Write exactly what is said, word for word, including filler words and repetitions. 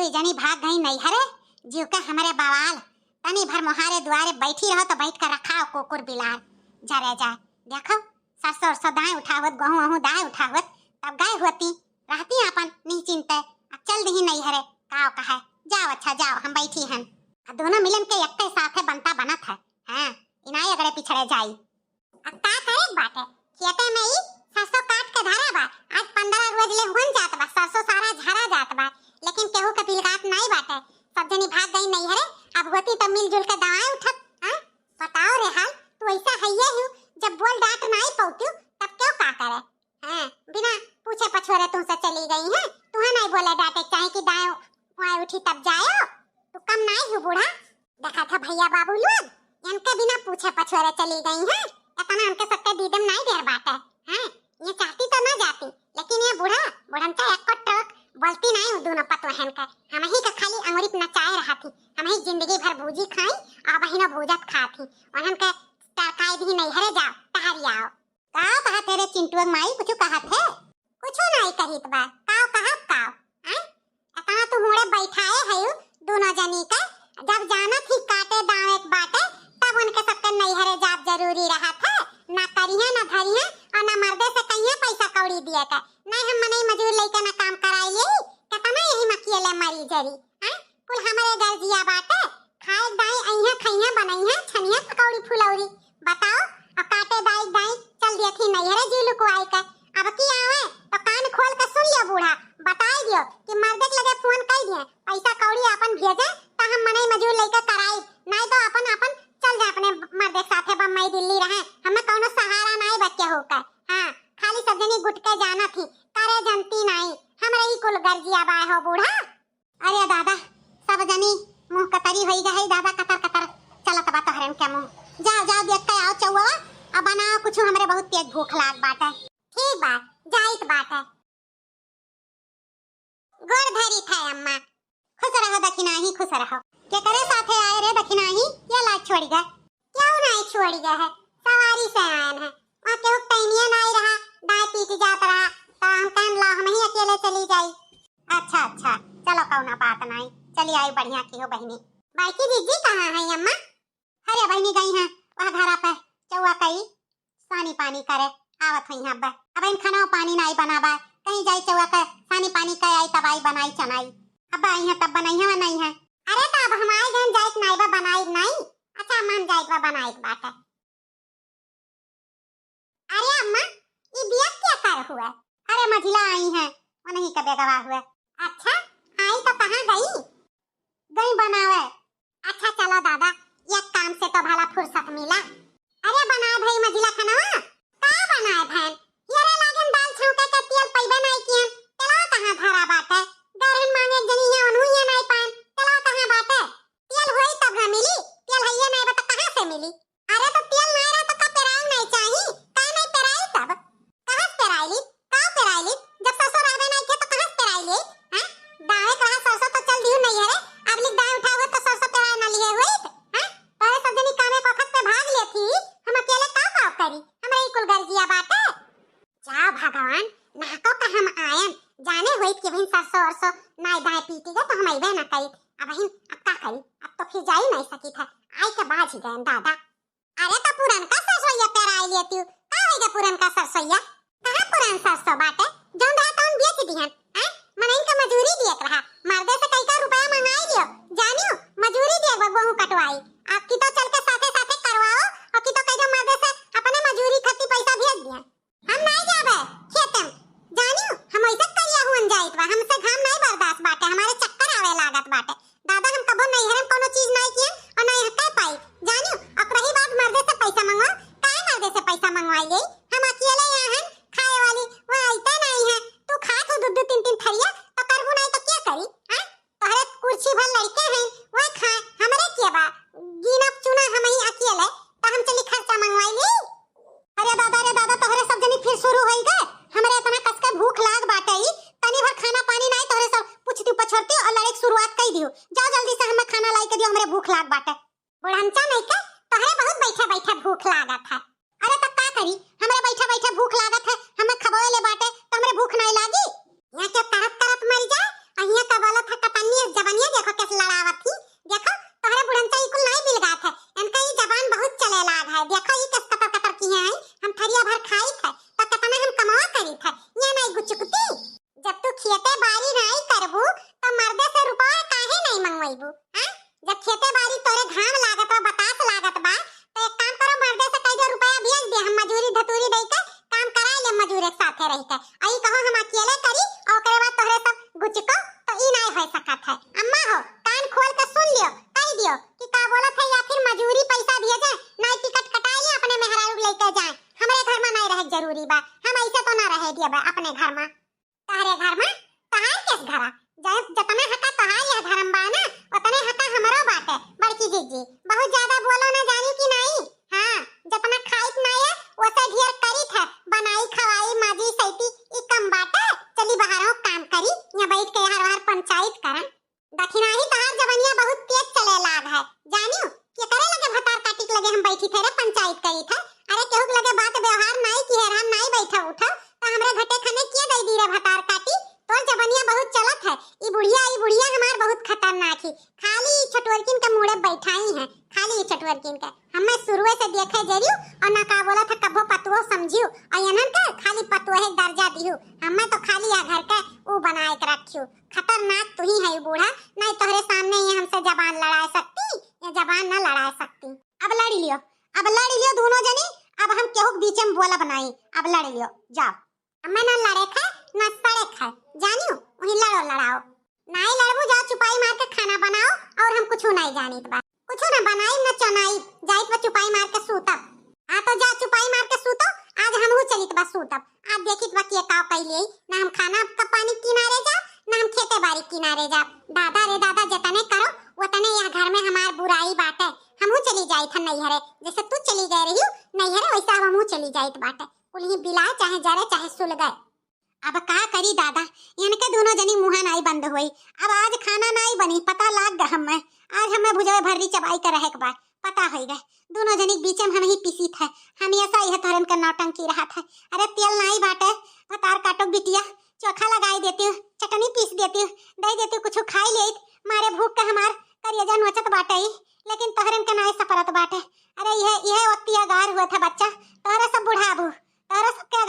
जनी भाग गई नैहरे, जीव के हमरे बवाल। तनी भर मोहारे दुआरे बैठी रहो तो बैठ के रखाओ कुकुर बिलार, जरे जाए। देखो, सरसों उरसों दाएं उठावत, गहूं वहूं दाएं उठावत, तब गए होती, रहती अपन निश्चिंते। अब चल दही नैहरे, काव कहे, जाओ अच्छा जाओ, हम बैठी हन। आ दोनों मिलन के एक साथे बनता बनत है, हाँ, इनाई अगड़े पिछड़े जाई। अब का करे के बाटे, खेते में ई सरसों काट के धरा बा, आज पन्द्रह रोज ले हुन जात बा, सरसों सारा झरा जात बा, लेकिन केहू के बिलगात नाई बाटे। सब जनी भाग गई नैहरे, अब होती तो मिलजुल के दवाई उठत, हाँ? बताओ रे हाल, तू ऐसा हइये हूँ, जब बोल डांट नाई पौती तब क्यों का करे? हाँ, बिना पूछे पछोरे तुमसे चली गई हैं, तुहें नाई बोले डांटे चाहे कि दाएं वाएं उठी तब जायो, तू कम नाई हूँ बूढ़ा। देखा था भैया बाबू लोग, इनके बिना पूछे पछोरे चली गई हैं। इतना इनके सबके दीदम नाई देर बाटे। हैं, ये चाहती तो ना जाती, लेकिन ये बूढ़ा, बुढ़न का एक को टोक बोलती नाई हूँ दोनों पतोहन के। हम ही का खाली अंगुरी पे नचाए रहा थी, हम ही जिंदगी भर भूजी खाई और बहिनो भूजत खाती। उन्हन के टरकाई दी नैहरे जाओ, टहरी आओ। का कहा तेरे चिंटुआ माई, कुछ कहा थे? कुछो नाई कहित बा, काव कहब काव? आय? एतना तू मुड़े बैठाए हयू, दोनों जनी के, जब जानत ही काटे दाव एक बाटे, तब उनके सबके नैहरे जाब जरूरी रहत है। ना करिहे, ना धरिहे, और ना मर्दे से कहिए पैसा कौड़ी दिए के। नहीं हम मनई मजूर लइके ना काम कराई ले, केतना यही में अकेले मरी जरी, आय? कुल हमरे गर्जिया बाटे, खाए दाई अइहे, खइहे, बनइहे, छनिहे पकौड़ी फुलौरी। बताओ, अब काटे दाई दाई चल दिया थी नैहरे जी लुकवाई के। अब की आवे तो कान खोल के सुन लियो बूढ़ा, बताई दियो कि मर्दे के लगे फोन कर दिए, पैसा कौड़ी अपन भेजे तो हम मनई मजूर लइके कराई, नहीं तो अपन अपन चल जा अपने मर्दे के साथे बम्बई दिल्ली रहे, हमें कौनो सहारा नहीं बच्चे होकर। हाँ, खाली सब जनी गुटके जाना थी, करे जनती नहीं, हमरे ही कुल गर्जिया बाय हो बूढ़ा। अरे दादा, सब जनी मुंह कतरी होई गए है दादा, कतर कतर चलत बा तोहरन के मुंह। जाओ, जाओ, देख के आओ चौवा, अब बनाओ कुछ, हमरे बहुत तेज भूख लाग बाटे। ठीक बा, जाइत बाटे। गोड़ धरी था अम्मा। खुश रहो दखिनाही, खुश रहो। केकरे साथे आए रे दखिनाही, ये लाज छोड़ी गए। क्यों नाई छोड़ी गए है? सवारी से आयन है। वहाँ केहू टैनिया नाई रहा, दाएं पीट जात रहा, तो हम कहन ला हम ही अकेले चली जाई। अच्छा, अच्छा, चलो कौनो बात नाई, चली आई बढ़िया की हो बहिनी। बाकी जीजी कहाँ है अम्मा? अरे बहिनी गई हैं वह घरा पे चौवा कई सानी पानी करे, आवत हुई हैं अब। अब इन खाना पानी नाई बनावा, कहीं जाई चौवा के सानी पानी करे आई तब आई बनाई चनाई। अब आई हैं तब बनाई है नहीं है। अरे तो अब हम आए गए जाए नाई बा बनाई नहीं। अच्छा अम्मा हम जाए बा बनाई बात है। अरे अम्मा, ई बिया क्या कर हुआ? अरे मझिला आई हैं, उन्हीं का बेगवा हुआ। अच्छा, आई तो कहाँ गई? गई बनावे। अच्छा चलो दादा, एक काम से तो भला फुर्सत मिला। अरे बनाए भाई मझिला खनवा, का बनाए भैन? ये रे लागन दाल छौंके के तेल पइबे नाई कियन, तेलवा कहाँ धरा बाटे? गरहन मांगे जनी है, उन्हू ये नाई पाएन, तेलवा कहाँ बाटे? तेल होई तब ना मिली, तेल हइये नाई बा त कहाँ से मिली? अरे तो तेल नाई रहा तो का पेराई नाई चाही? का नाई पेराई तब? कहाँ से पेराई ली? का पेराई ली? जब सरसों रहबे नाई थे तो कहाँ से पेराई ली? हैं? दावे के रहा सरसों तो चल दियो नैहरे, अब लिख दाए उठाए हुए तो सरसों पेराए ना लिए हुई, हैं? तोरे सब जनी कामे को खत पे भाग लेती, हम अकेले का का करी? हमरे ही कुल गर्जिया बाटे। जा भगवान, नाको का हम आयन, जाने होइत कि बहिन सरसों अरसों नाई दाएं पीटी गए तो हम अइबे ना करी। अब बहिन अब का करी, अब तो फिर जाई नहीं सकी था, आई के बाज ही गए दादा। अरे तो पुरनका सरसोइया पेराई लेती, का होई गे पुरनका सरसोइया? कहाँ पुरान सरसों बाटे, जौन रहा तौन बेच दिहन, हैं? मनइन का मजूरी दिए के रहा, मर्दे से कई का रुपया मंगाई लियो, जानियो मजूरी दिए बा गोहूं कटवाई, आप की तो चल के साथे साथे करवाओ, और की तो कह दो मर्दे से अपने मजूरी खत्ती पैसा भेज दिहन। हम नाई जाबे खेते में। जानियो, हम ऐसे करिया हुअन जाइत बा, हमसे घाम नाई बर्दाश्त बाटे, हमारे चक्कर आवे लागत बाटे। दादा, हम कबो नैहर में कोनो चीज नाई कियन और नाई हटे पाई। जानियो, अब रही बात मर्दे से पैसा मंगवा, काहे मर्दे से पैसा मंगवाई ले? हम अकेले यहाँ हैं खाए वाली, वह आइते नाई है। तू खात हो दू दू तीन तीन थरिया, तो करबू नाई तो क्या करी? हैं? तोहरे कुर्सी भर लड़के हैं, वह खाए, हमरे के बा? गिनब चुना ये नहीं गुचुकती, जब तू खेते बारी नहीं करबू, तो मर्दे से रुपया काहे नहीं मंगवाइबू? हाँ, जब खेते बारी तोरे घाम लागत बा, बतास लागत बा, तो एक काम करो, मर्दे से कह दो, "रुपया भेज दे, हम मजूरी धतूरी दे के काम करा ले, मजूरे के साथे रह के।" आई कहो, "हम अकेले करी और ओकरे बाद तोहरे सब गुचको," तो ई नहीं हो सकत है। अम्मा हो, कान खोल के सुन लियो, कह दियो कि का बोलत है, या फिर मजूरी पैसा भेजे, नहीं टिकट कटाई ले, अपने मेहरारू लेके जाए, हमरे घर में नहीं रहे जरूरी बा, हम ऐसे तो ना रहे दिए बा अपने घर में। तहरे घर में? तहार केस घरा? जब जतने हका तहार यह धर्म बा ना, उतने हका हमरो बाटे। बड़की जीजी, बहुत ज्यादा बोलो ना, जानी कि नहीं? हाँ, जतना खाइत ना है, ओसे ढेर करीत है। बनाई, खवाई, माजी, सैती, ई कम बाटे। चली बाहरों काम करी, यहाँ बैठ के हर हर पंचायत करन। दखिनाही तहार जबनिया बहुत तेज चले लाग है, जानियो? केकरे लगे भतार काटी के लगे हम बैठी थे रे, पंचायत करी थे। अरे केहू के लगे बात व्यवहार नाई की है, हम नाई बैठा उठा, तो हमरे घटे खने के दे दी रे भतार काटी। तोर जबनिया बहुत चलत है। ई बुढ़िया, ई बुढ़िया हमार बहुत खतरनाक ही। खाली ई छोटुअरकिन के मुड़े बैठाई है, खाली ई छोटुअरकिन के। हमें शुरुए से देखे जरियो और ना का बोला था कभो पतुओ समझियो और इनन के खाली पतुए दर्जा दियो। हमें तो खाली आ घर के ऊ बनाए के रखियो। खतरनाक तू ही है बूढ़ा, नहीं तोहरे सामने ये हमसे जबान लड़ा सकती, ये जबान ना लड़ा सकती। अब लड़ लियो, अब लड़ लियो दोनों जनी, अब हम केहू के बीच में बोलब नहीं, अब लड़ लियो, जाओ। हमें ना लड़े खे, ना सड़े खे, जानियो, वहीं लड़ो लड़ाओ। नहीं लड़बू, जाओ चुपाई मार के खाना बनाओ और हम कुछ नहीं जानित बा। कुछ ना बनाई ना चनाई, जाइत बा चुपाई मार के सूतब। हाँ तो जा चुपाई मार के सूतो, आज हमहू चलित बा सूतब। आज देखित बा के काव कैले, ना हम खाना का पानी किनारे जाब, ना हम खेते बारी किनारे जाब। दादा रे दादा, जतने करो वतने यह घर में हमार बुराई बाटे। हमहू चली जाइत है नैहरे, जैसे तू चली गए रही नैहरे वैसे अब हमहू चली जाइत बाटे। कुल्ही बिलाए चाहे जरे चाहे सुलगे। अब का करी दादा, इनके दोनों जनी मुँहा नाई बंद होई। अब आज खाना नाई बनी, पता लाग गा हमें। आज हमें भुजवे भर्री चबाई के रहे के बा, पता होई गए। दोनों जनी के बीच में हम ही पीसीत है, हमेशा यह तोहरन के नौटंकी रहत है। अरे तेल नाई बाटे, भतार काटो बिटिया, चोखा लगाई देती हूँ, चटनी पीस देती हूँ, दे देती हूँ, कुछ खाई लेत। मारे भूख के हमार करेजा नोचत बाटे, लेकिन तोहरन के नाई सपरत बाटे। अरे यह, यह ओतिया गार हुआ था बच्चा, तोहरे सब बुढ़ाबू, तोहरे सबके